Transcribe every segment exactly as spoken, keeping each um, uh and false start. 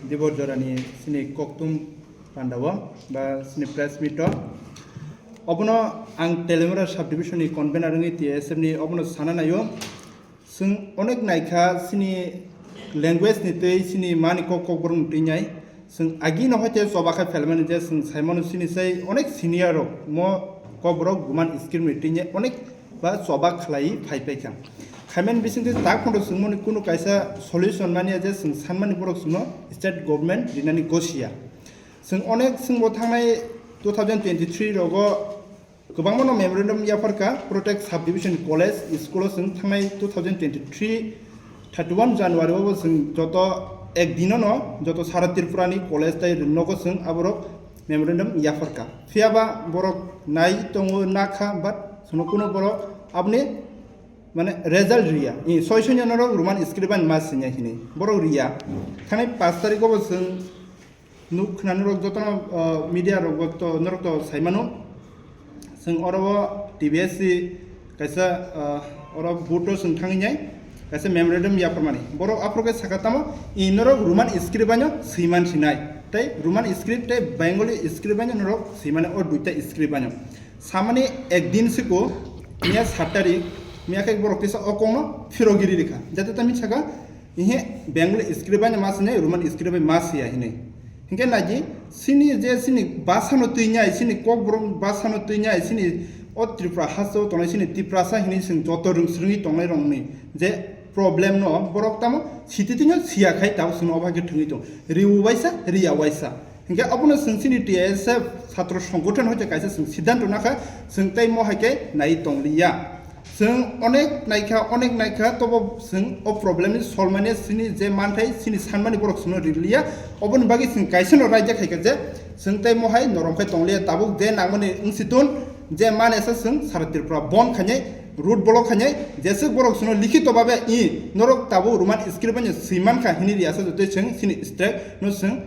Dibor jorani sini koktum pandao ba sini press meet o. Obono ang Telemura subdivision ni convener wngwi T S F ni obono sana naio. Chwng onek naikha sini language ni tei sini mani kok kokborok ni twi nai. Chwng agi no hoite choba khai phelmani je chwng saimano sini sai onek senior rok mo kokborok Roman script ni twi nai onek ba choba khlai phai paikha. Khaimani bisingtwi tak photo chwngmani kunu kaisa solution mania je chwng sanmani borok chwngno state government rinani gosia. Chwng onek chwngbo thangnai two thousand twenty-three rogo kwbangmano memorandum yapharkha, Protect Subdivision College School o chwng thangnai two thousand twenty-three thirty-one January o chwng joto ek dinono joto sara Tripura ni college tei nogo chwng aborok memorandum yapharkha. Phiyaba borok nai tongo nakha, but sono kuno borok aboni mane result riya. I soisonyo norok Roman script bai ma sinya hini. Borok riya. Thangnai pash tarikh o bo chwng nuk khna norok jotono, uh, media rok bo to norok to saimano. Chwng oro o T B S C kaisa, uh, oro vote o chwng thangwi nai kaisa memorandum yapharmani. Borok aphuru khe saka tamo i norok Roman script baino swiman sinai. Tei Roman script tei Bengali script baino norok swimani o duita script baino. Samani ek din siko miya sat tarik, miya khe borok kisa o kokno phirogiri rikha. Jate tami saka ihe Bengali script baino ma sinai, Roman script bai ma siya hinwi. Hinkhe naidi, sini je sini bhasano twi nai, sini kokborok bhasano twi nai, sini o Tripura haste o tongnai sini Tiprasa hinwi chwng joto rwng swrwngwi tongnai rokni je problem no borok tamo siti twi no siya khai tabuk chwngno obo hai khe thwngwi tong. Riu waisa, riya waisa. Hinkhe obono chwng chini T S F chhatro songgothon hoite kaisa chwng siddhanto nakha, chwng tei mo hai khe nai tongliya. Chwng onek naikha, onek naikha, tobo chwng o problem ni solmani chini je manthai, chini sanmani borok chwngno riliya. Oboni bagwi chwng kaisa no raida khaikha je chwng tei mohai norom khai tongliya. Tabuk je nangmani wngsiton je manesa chwng sara Tripura bon khainai, road block khainai, jeswk borok chwngno likhito babe i norok tabuk Roman script bai swi mankha hinwi riyasa jotoi chwng chini strike no chwng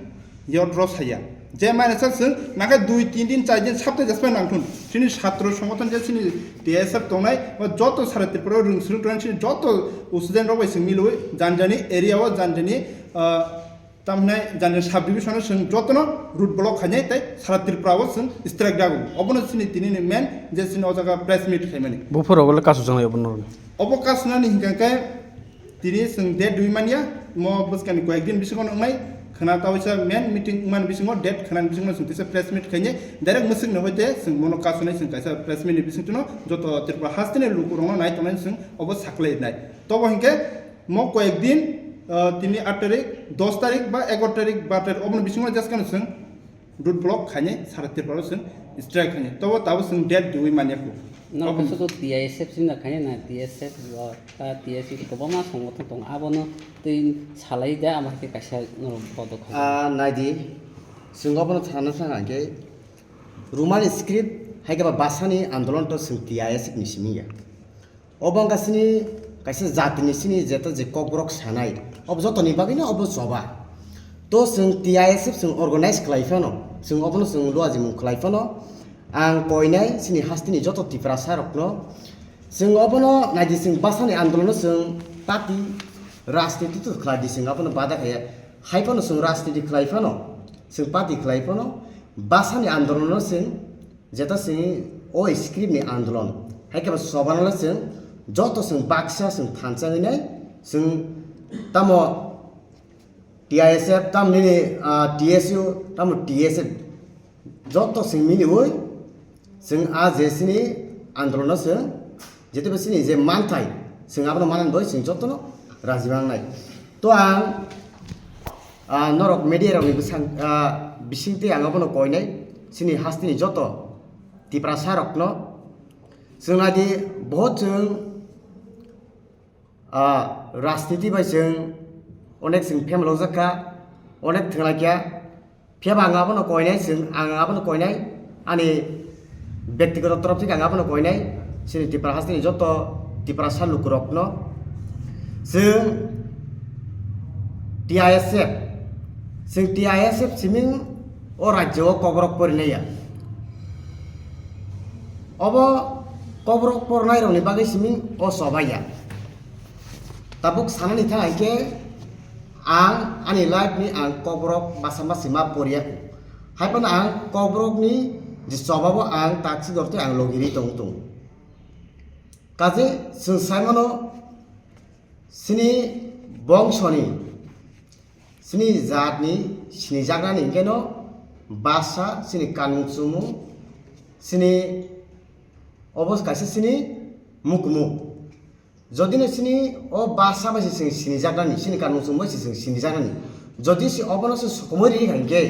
Yot rw saya. Je mane sak chwng nangkhe dui tin din char din sapta jespai nangthun. Chini chhatro songgothon je chini T S F tongnai, o joto sara Tripura o rwng swrwng tongnai chini joto student rok bai chwng milwi jani jani area o jani jani, ah, tamhinai jani jani sub division o chwng jotono road block khainai tei sara Tripura o chwng strike dago. Obono chini tini ni main je chini o jaga press meet khaimani. Buphuru obo le kasu janglai obo norok. Obo kasunani hinkha khe tini chwng date rwi manya, mo bwskangni koyek din bisingo wngnai, khwna ta waisa main meeting wngmani bisingo date khwnani bisingo chwng tisa press meet khainai, direct mwswkni hoite chwng mono kasunai chwng kaisa press meet ni bisingtwino joto Tripura hasteni lukurokno nai tongnai chwng obo saklai rwnai. Tobo hinkhe mo koyek din, ah, tini aat tarik, dos tarik ba egaroh tarik, baro tarik oboni bisingo just kheno chwng road block khainai sara Tripura o chwng strike khainai. Tobo tabuk chwng date rwi manya kho. Norok obo khe sudu T I S F sinna khainai na T S F o ta T S F kwbangma songgothon tongo. Abono twi salai da amo hai khe kaisa norok bodo khainai. Ah, naidi, chwng obono sana thang khe Roman script hai khe ba bhasani andolon to chwng T I S F ni simi ya. Obo wngkha chini kaisa jatini chini jeta je kokborok sanai, obo jotoni bagwino obo choba. To chwng T I S F chwng organize khlai phano, chwng obono chwng luajimung khlai phano, ang koinai chini hasteni joto Tiprasa rokno, chwng obono naidi chwng bhasani andolono chwng party rajniti to khlai di chwng abono bada khaya, hai phano chwng rajniti khlai phano, chwng party khlai phano, bhasani andolono chwng Jeta chwng o script ni andolon, hai khe bo sobanalo chwng joto chwng baksa chwng thansa hinai chwng tamo T I S F tamo nini, ah, T S U tamo T S F joto chwng miliwi chwng a je chini andolono chwng Jete bo chini je manthai, chwng abono manani bagwi chwng jotono raji mangnai. To ang, ah, norok media rokni bwsang, ah, bisingtwi ang abono koinai, chini hasteni joto Tiprasa rokno. Chwng naidi, bohot chwng, ah, rajniti bai chwng onek chwng phemalokjak kha, onek thwnglaikha. Phiya ba ang abono koinai, chwng, ang abono koinai, ani bektigoto torof theke ang abono koinai, chini Tipra hasteni joto Tiprasa lukurokno. Chwng T I S F, chwng T I S F siming o rajyo o kokrok porinai ya. Obo kokrok pornai rokni bagwi siming o chobai ya. Tabuk sanani thang hai khe Ang ani life ni ang kokborok masa masi ma poriya. Hai phano ang kokborok ni je chobabo ang taksi dorte ang logiri tong tong. Kaje chwng sai mano sini bongso ni, sini jat ni sini jagra ni hingke no basa sini kanmung chumung sini obo kaisa sini mukmuk. Jodi no sini o basa bai se chwng sini jagra ni, sini kanmung chumung bai se chwng sini jagra ni. Jodi se obo no se sokomoi ri hingke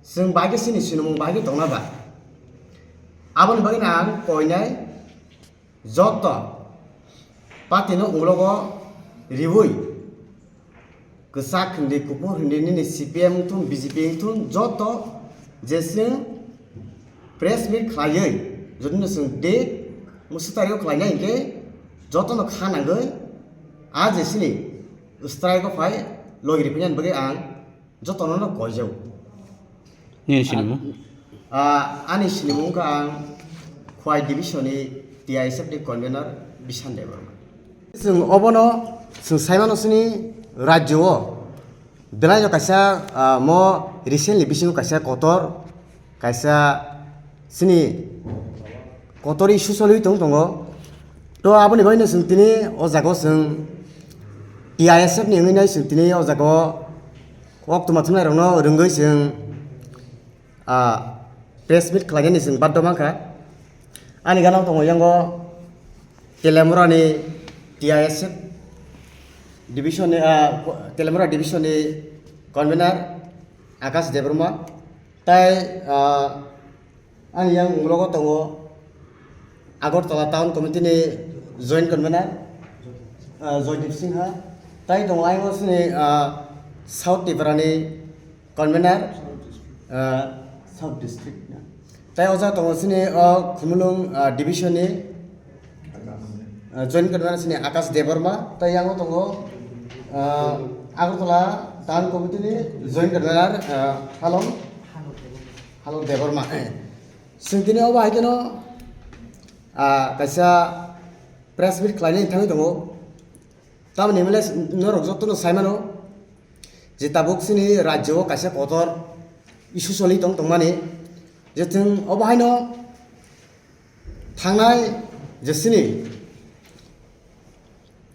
chwng bai ke sini sinimung bai ke tongna ba. Aboni bagwi no ang koinai joto party no ulogo riwi kwchak hindi, kuphur hindi, nini C P M wngthun, B J P wngthun, joto je chwng press meet khlaiwi, jodi no chwng date musu tario khlainai hingke joto no kha nangwi a je sini strike o phai logi riphainani bagwi ang jotono no koijao. Nini sinimung? Ah, ani sinimung wngkha ang Khwai division ni T I S F ni convener Bishan Debbarma. Chwng obono chwng saimano sini rajyo o belai no kaisa, ah, mo recently bisingo kaisa kotor kaisa sini kotor issue choliwi tong tongo. To aboni bagwi no chwng tini o jaga o chwng T I S F ni wngwi nai chwng tini o jaga o kok tuma thumnai rokno rwngwi chwng, ah, press meet khlainani chwng baddo mankha. Ani gana tongo yango Telemura ni T I S F division ni, ah, Telemura division ni convener Akash Debbarma. Tai, ah, ani yang ulogo tongo Agartala Town Committee ni joint convener, ah, Joydeep Singha. Tai tongo ayang sini, ah, South Tripura ni convener, ah, South District na. Tai o jaga tongo sini o Khumulwng, ah, division ni, ah, joint convener sini Akash Debbarma. Tai yango tongo, ah, Agartala Town Committee ni joint convener, ah, Halong, Halong Debbarma. Chwng tini obo hai kheno, ah, kaisa press meet khlainani thangwi tongo. Tamoni hwnle norok jotono sai mano je tabuk chini rajyo o kaisa kotor issue choli tong tongmani, je chwng obo haino thangnai je chini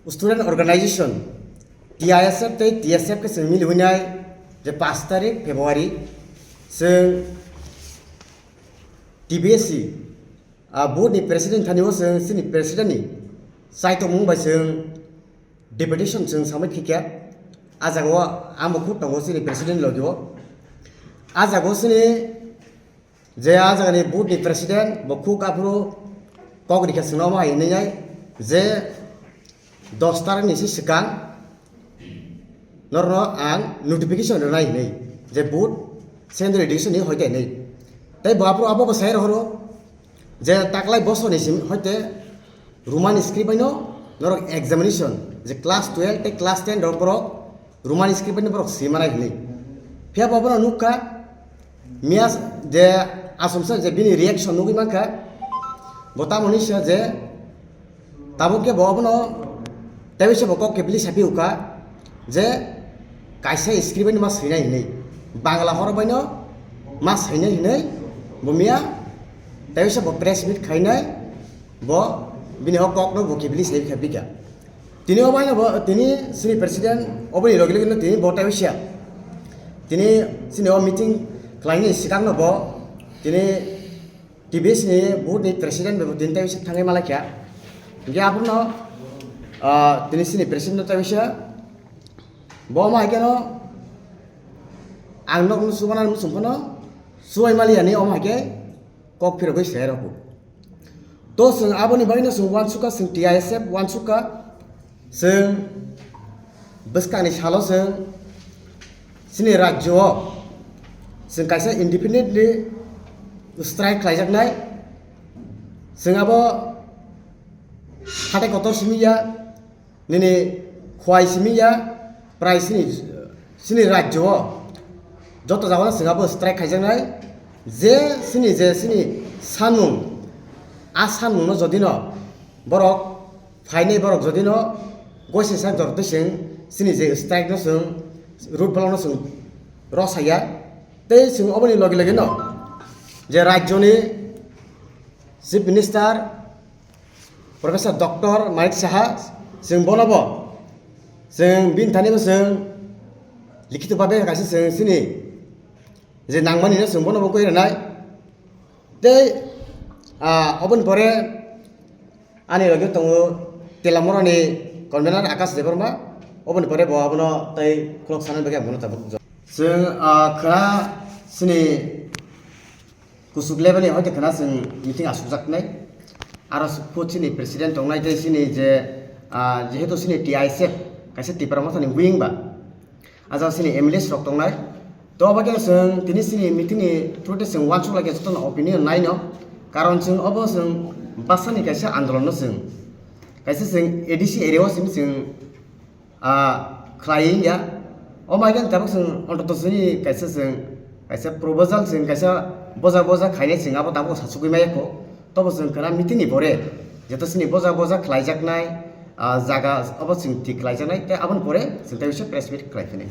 student organization T I S F tei T S F khe chwng miliwi nai je pash tarik February chwng T B S C, ah, board ni president thani o chwng chini president ni chaitokmung bai chwng deputation chwng samai khikya. Ah jaga o ang bo khud tongo chini president logi o. Ah jaga o chini je ah jaga ni board ni president bo khuk aphuru kok rikha chwngno omo hai hinwi nai je dos tarik ni se swkang norokno ang notification rwnai hinwi je board central education ni hoite hinwi. Tei bo aphuru abo bo sai rohoro je taklai bosor ni simi hoite Roman script bai no norok examination je class twelve tei class ten rok borok Roman script bai no borok swi manai hinwi. Phiya bo bono nukha miya je asomsa je bini reaction nugwi mankha bo tamo hinwi sa je tabuk khe bo bono tei se bo kok kebili sapi ukha je kaisa script bai no ma swinai hinwi Bangla horok bai no ma swinai hinwi bo miya tei se bo press meet khainai. Bo bini o kokno bo kibili sai kha bikha. Tini o baino bo tini sini president oboni logi logi no tini bo tai sia. Tini sini o meeting khlaini sikang no bo tini T B S ni board ni president bo tini tai sia thangai malai kha. Hingke abono, ah, tini sini president no tai sia. Bo ma hai khe no ang nok no subana no sumphano suai mali ani o ma hai khe kok phirogwi se rokbo. To chwng aboni bagwino chwng uansukha, chwng T I S F uansukha, chwng bwskangni salo chwng chini rajyo o chwng kaisa independently strike khlaijaknai. Chwng abo hatai kotor simi ya, nini khwai simi ya, prai sini, sini rajyo o joto jagao chwng abo strike khaijaknai, je sini, je sini sanmung, a sanmungno jodino borok phainai, borok jodino gosi sak jor twi chwng chini je strike no chwng root block no chwng rw saya, tei chwng oboni logi logi no je rajyoni Chief Minister Professor Doctor Manik Saha, chwng bono bo chwng bini thani bo chwng likhito babe kaisa chwng chini je nangmani no chwng bono bo koi rwnai. Tei, ah, oboni pore ani logi tongo Telamorani convener Akash Debbarma, oboni pore bo abono tei khulok sana bagwi ang bono tabuk. Chwng, ah, khwna chini kusuk level ni hoite khwna chwng meeting asukjaknai. Aro sukphu chini president tongnai tei chini je, ah, jehetu chini T I S F kaisa Tipra Mothani wing ba. Ajak chini M L As rok tongnai. To abo khe chwng tini chini meeting ni through te chwng uansuk lai khe jotono opinion naino. Karon chwng obo chwng bwsani kaisa andolon no chwng. Kaisa chwng A D C area o simi chwng, ah, khlai ya. O mai khe tabuk chwng ontoto chini kaisa chwng kaisa proposal chwng kaisa boja boja khainai chwng abo tabuk sachugwi maya kho. Tobo chwng khwna meeting ni pore jeto chini boja boja khlaijaknai, ah, jaga obo chwng thik khlaijaknai tei aboni pore chwng tei press meet khlai phini.